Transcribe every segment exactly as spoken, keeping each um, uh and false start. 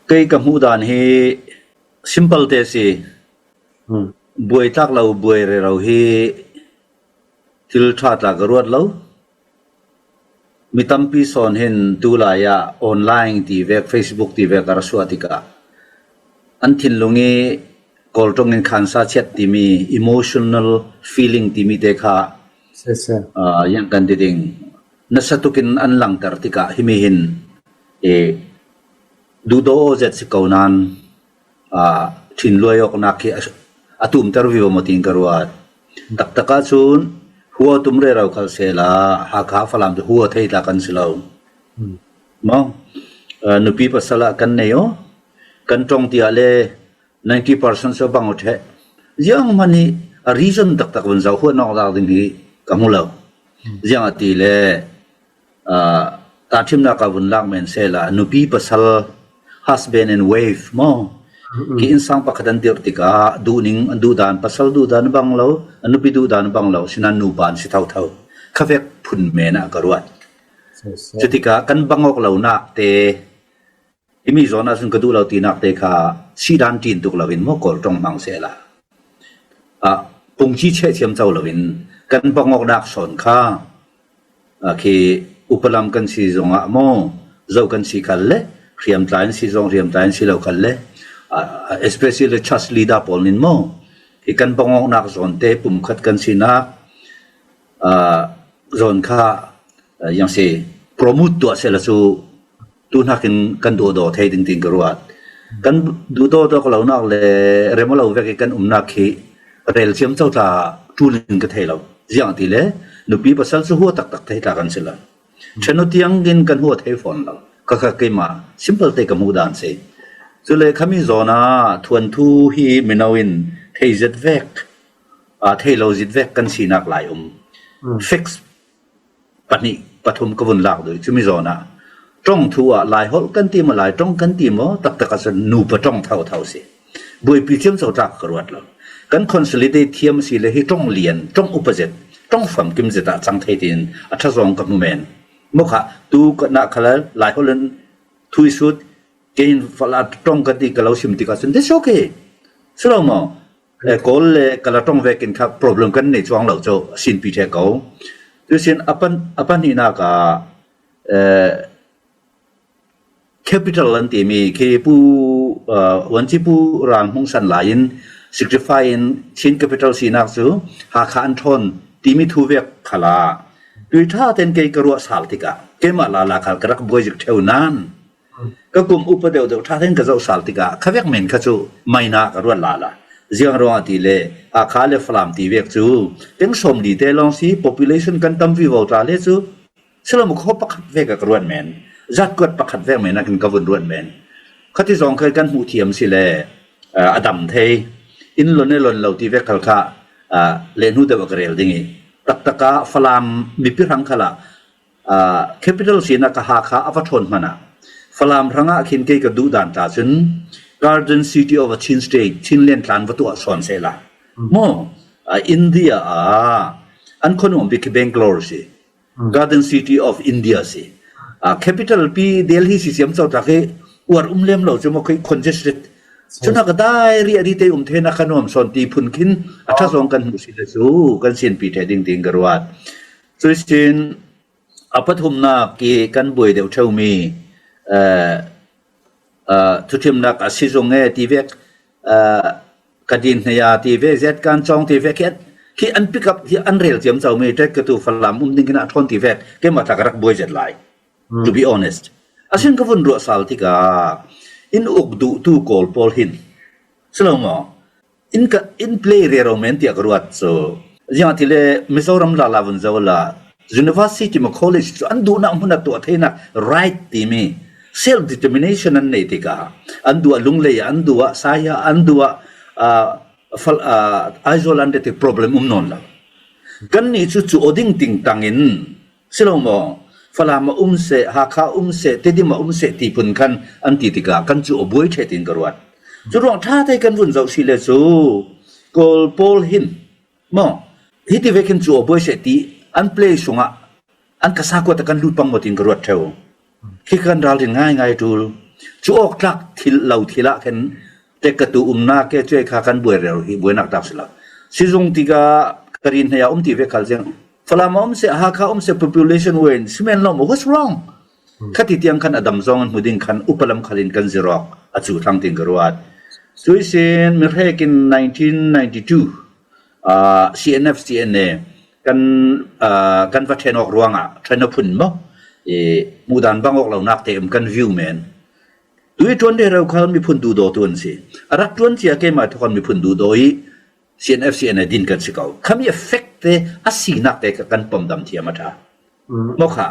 Kei ka hmuh dan hi simple te si. Hmm. Buai tlak lo, buai rero hi thil ṭha tla ka ruat lo. Mi tampi sawn hin tulai ah online ti vek, Facebook ti vek a ra suah tikah an thinlung i Kawl ṭawng in khansa chiat timi, emotional feeling timi te kha, sia, sia, ah, yang kan ti ding, nasa tukin an langter tikah himi hin, eh, duhdaw aw zet si ko nan, ah, ṭhinluai awknak khi a, a tumter vivo maw tiin ka ruat. Taktak ah cun hua tum rero khal sehla, Hakha Falam cu hua thei tla kan si lo. Hmm. Maw? Ah, nupi pasal ah kan nei aw, kan ṭong tiah le ninety percent cu a bang aw ṭheh. Zianghman hi a reason taktak vun zoh huat awk ding hi ka hmu lo. Hmm. Ziangahtile, ah, tahṭhimnak ah vun lak men sehla, nupi pasal, husband and wife maw? Mm-mm. Khi innsang pakhat an dirh tikah duhning, an duhdan, pasal duhdan a bang lo, a nupi duhdan a bang lo, sinan nupa an si thotho. Khavek phun men ah ka ruat. Sia, sia. Cutikah kan bang awk lonak te, himi zawn ah cun ka duh lo tinak te kha sihdan ṭin tuk loin maw, Kawl ṭong hmang sehla, ah, pungci cheh thiam co loin kan bang awknak sawn kha, ah, khi upa lam kan si zongah maw, zo kan si khal le, hriamtlai an si zong hriamtlai an si lo khal le, ah, especially church leader pawl nin maw, khi kan bang awknak zawn te pumkhat kan sinak, ah, zawn kha, ah, yang si promote tuah sehla cu tu hnakin kan duhdaw thei ding tiin ka ruat. Kan duhdaw tawk lonak le rem aw lo vek i kan umnak khi rel thiam co tla ṭul in ka thei lo. Ziangahtile nupi pasal cu hua taktak thei tla kan si lo. Ṭhen aw tiang in kan hua thei fawn lo. Kha kha keimah simple te ka hmuh dan si. Cule khami zawn ah thuanthu hi mino in thei zet vek, aa, thei lo zit vek kan sinak lai um. Mm. Facts pahnih pathum ka vun lak duh i, cumi zawn ah ṭong thu ah Laiholh kan ti maw, Laiṭong kan ti maw, taktak ah cun nupa ṭong thotho si. Buaipi thiam co tlak ka ruat lo. Kan consolidate thiam si le hi ṭong lian, ṭong upa zet, ṭong famkim zet ah cang thei tiin a ṭha zong ka hmu men. Mawkha tu ka nah khala Laiholh in thu i sut, kei hin Falam ṭong kan ti ka lo sim tikah cun, that's okay. Si lo maw? Eh, Kawl le Kala ṭong vekin kha problem kan nei cuang lo cu a sinpi ṭheh ko. Cusin a pan, a pahnihnak ah, eh, capital an timi khi Pu, eh, Vuanci Pu Ral Hmung San lai in sixty five in Chin capital sinak cu Hakha an ṭhawn timi thu vek khala tui ṭha tein kei ka ruah sal tikah keimah lala khal ka rak buai zik ṭheu nan, ka kum upa deuhdeuh ṭha tein ka zoh sal tikah khavek men kha cu maina ka ruat lala. Ziang ruangah ti le, Hakha le Falam ti vek cu peng sawmli te lawng si, population kan tam vivo ta le cu, si lo maw, khaw pakhat vek ah ka ruat men, zatkuat pakhat vek men ah khin ka vun ruat men. Khati zong kha kan hmuh thiam si le, aa, a dam thei, in lon e lon lo ti vek khal kha, aa, le hnu deuh ah ka rel ding i, taktak ah Falam mipi hrang khal ah, aa, capital sinak ah Hakha a va ṭhawn hmanh ah Falam hrangah khin kei ka duh dan ta cun Garden City of a Chin State, Chinland tlan va tuah sawn sehla. Mm. Maw, aa, India ah an khuanuam bik khi Bangalore si. Mm. Garden City of India si. Aa, capital pi Delhi si siam co tlak hi uar um lem lo cu maw, khi congested. Yes. Cunak a dai ri a ri te um theinak kha nuam sawn ti phun khin a ṭha zong kan hmuh si le cu kan sinpi ṭheh ding tiin ka ruat. Cuihsin a pathumnak i kan buai deuh ṭheumi, eh, eh, thuṭhimnak a si zong e ti vek, eh, ka din hnei a ti vek, zet kan cawng ti vek, khi an, khi an pick up, khi an rel ciamco mi, ṭek ka tu Falam um ding khin a ṭhawn ti vek, keimah tla ka rak buai zet lai. Hmm. To be honest. Asin ka vun ruah sal tikah in uk duhtu Kawl pawl hin, si lo maw, in ka, in play rero men tiah ka ruat cu. Ziangahtile Mizoram lala vun zoh la, university maw college cu an duhnak hmun a tuah theinak right timi self determination an neih tikah an duh ah Lunglei ah, an duh ah Sai ah, an duh ah, ah, Fal-, ah, Aizawl an ret ti problem um nawn lo. Kannih cu cu aw ding ting tang in, si lo maw, Falam a um seh, Hakha a um seh, Tedim a um seh ti phun khan an ti tikah kan cu aw buai ṭheh tiin ka ruat. Cu ruang ṭha te kan vun zoh si le cu Kawl pawl hin maw, hiti vekin cu aw buai seh ti an play sungah an ka sa kuat ah kan lut pang maw tiin ka ruat ṭheu. Khi kan ralrin ngaingai ṭul. Cu awk tlak thil lo thil ah khen tek ka tu umnak ke cuai kha kan buai rero hi buainak tak si lo. Sizung tikah ka rin hna um ti ve khal ziang. Falam a um seh, Hakha um seh, population wen simen lo maw, what's wrong? Khati tiang khan a dam zong an hmu ding khan upa lam khal in kan zirawk a cu thlang ting ka ruat. Cuihsin mi hrek in nineteen ninety-two, ah, C N F C N A kan, ah, kan va ṭhen awk ruangah ṭhen a phun maw? Eh, muhdan bang awk lonak te um kan view men. Tui ṭuan rero khal miphun duhdaw tu an si. A rak ṭuan cia keimah thawk an miphun duhdaw i C N F C N A din kan si ko. Khami effect te a sinak te kha kan pom dam thiam a ṭha. Maw kha,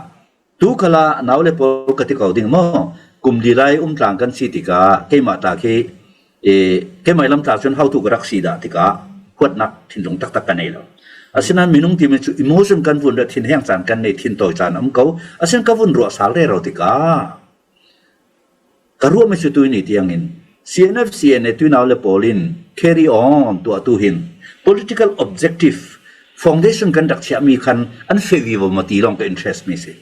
tu khala nau le pawl ka ti ko ding maw? Kum li lai um tlang kan si tikah keimah ta khi, eh, keimah lam tla cun hotu ka rak si dah tikah huatnak thinlung taktak ka nei lo. Asinain minung timi cu emotion kan vun dah thinheng caan kan nei, thintawi caan a um ko. Asin ka vun ruah sal rero tikah ka ruahmi cu tui ni tiangin C N F C N A tuinau le pawl in carry on tuah tu hin political objective foundation kan rak chiahmi khan an feh vivo maw ti lawng ka interest mi si.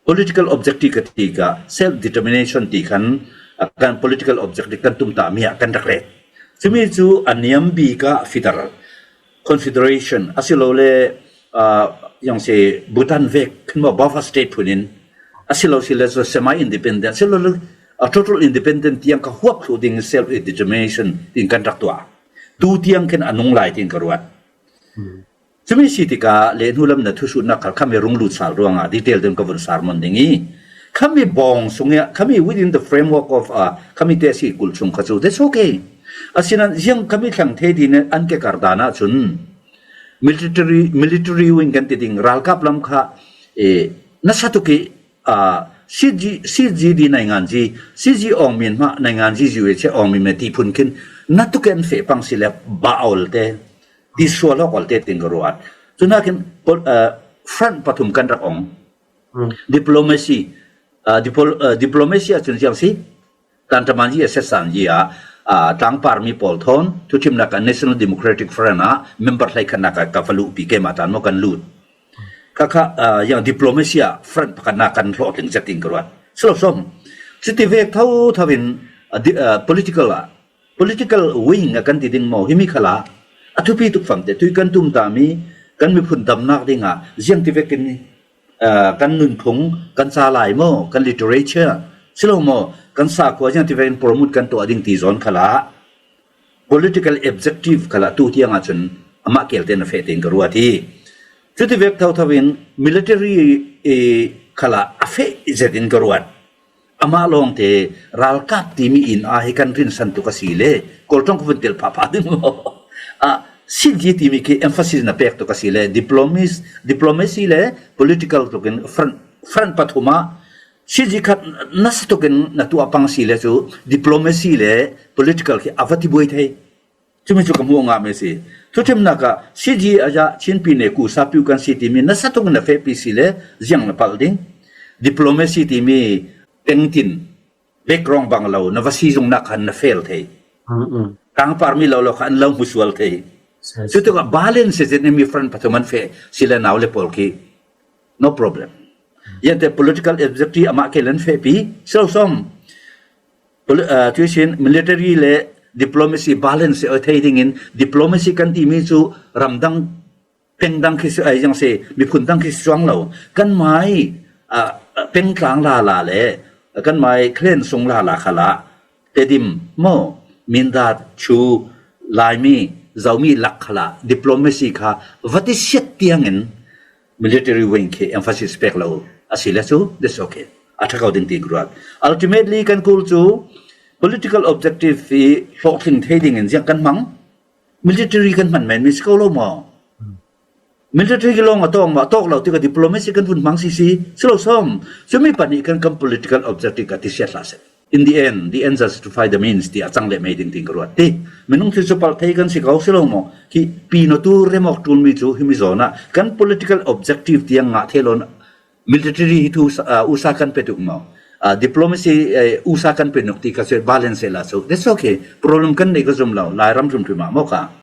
Political objective ka ti ka self determination ti khan, ah, kan political objective kan tumtahmi ah kan rak ret. Cumi cu a niam bik ah federal confederation asilole, ah, yang si Bhutan vek khan maw buffer state phun in asilo sile cu semi independent asilole, ah, total independent tiang ka huap thluh ding self determination tin kan rak tuah. Tu tiang khin a nung lai tin ka ruat. Cumi si tikah le hnulam na thusutnak khal khami rung lut sal ruangah detail ding ka vun sermon ding i khami bawng sungah khami within the framework of, ah, khami te si kulh chung kha cu that's okay. Asinan ziang khami thlang thei ding an ke kar dan ah cun military, military wing kan ti ding ralkap lam kha, eh, nasa tuk i, ah, C G, C G D naingan ji, C G awng min hmah naingan ji ju e che awng min me ti phun khin na tuk an feh pang si le ba awl te, ti sual awk awl te ting ka ruat. Cunakin pol-, ah, front pathum kan rak ong. Diplomacy, ah, dipol-, ah, diplomacy ah cun ziang si, Tantaman ji a setsan ji ah, ah, tlangpar mi pawl thawn thuthimnak ah National Democratic Front ah member hleikhatnak ah ka va luhpi keimah tan maw kan lut. Kha kha, ah, yang diplomacy ah front pakhatnak kan hlawhtling zet in ka ruat. Si lo sawm. Cuti vek tho tho in, ah, di-, ah, political ah, political wing a kan ti ding maw himi khalah a thupi tuk famte tui kan tumtahmi kan miphun damnak dingah ziang ti vekin, ah, kan nunphung, kan ca lai maw, kan literature, si lo maw, kan sakhua ziang ti vekin promote kan tuah ding ti zawn khalah political objective khalah tu tiang ah cun amah kelte na feh tein ka ruat hi. Cuti vek tho tho in military, eh, khalah a feh zet in ka ruat. Amah lawngte ralkap timi in ah hi kan rinsan tuk a si le, Kawl ṭong ka vun tel phapha ding maw? Ah, C G timi khi emphasis na pek tuk a si le, diplomis-, diplomacy le political tukin front, front pathum ah C G khat nasa tukin na tuah pang si le cu diplomacy le political khi a va ti buai thei. Cumi cu ka hmuh ngah mi si. Thuthimnak ah C G a ya Chinpi ne ku sapiu kan si timi nasa tukin na fehpi si le ziang na palh ding. Diplomacy timi pengtin background bang lo na va si zongnak khan na fail thei. Tlangpar mi lo lo kha an lo hmusual thei. Cutuk ah balance zet in mi front pathum an feh si le nau le pawl khi no problem. Yante political objective amah ke len fehpi si lo sawm. Poli-, ah, tuisin military le diplomacy balance a thei dingin diplomacy kan timi cu ramdang pengdang khi si, ai, ziang si, miphun dang khi si cuang lo. Kan mai, ah, pengtlang lala le kan mai clan sung lala khalah Tedim maw, Mindat, Chu, Laimi, Zomi lak khalah diplomacy kha va ti siat tiangin military wing khi emphasis pek lo a si le cu that's okay. A ṭha ko ding ti ka ruat. Ultimately kan kul cu political objective hi hlawhtling thei dingin ziang kan hmang, military kan hman men mi si ko lo maw? Military ki lawng a tawk maw, a tawk lo tikah diplomacy kan vun hmang si si, si lo sawm. Cumi panih kan kan political objective ka ti siat hlah seh. In the end, the end justify the means ti a cang le mei ding ting ka ruat ti. Minung thil cu palh thei kan si ko si lo maw? Khi pino tu remawk ṭulmi cu himi zawn ah kan political objective tiang ngah thei lo. Military hi thu sa-, ah, usa kan pe tuk maw? Ah, diplomacy, eh, usa kan pe nuk ti ka cuai balance la so. That's okay. Problem kan nei ka zum lo. Lairam ṭum ṭum ah maw kha.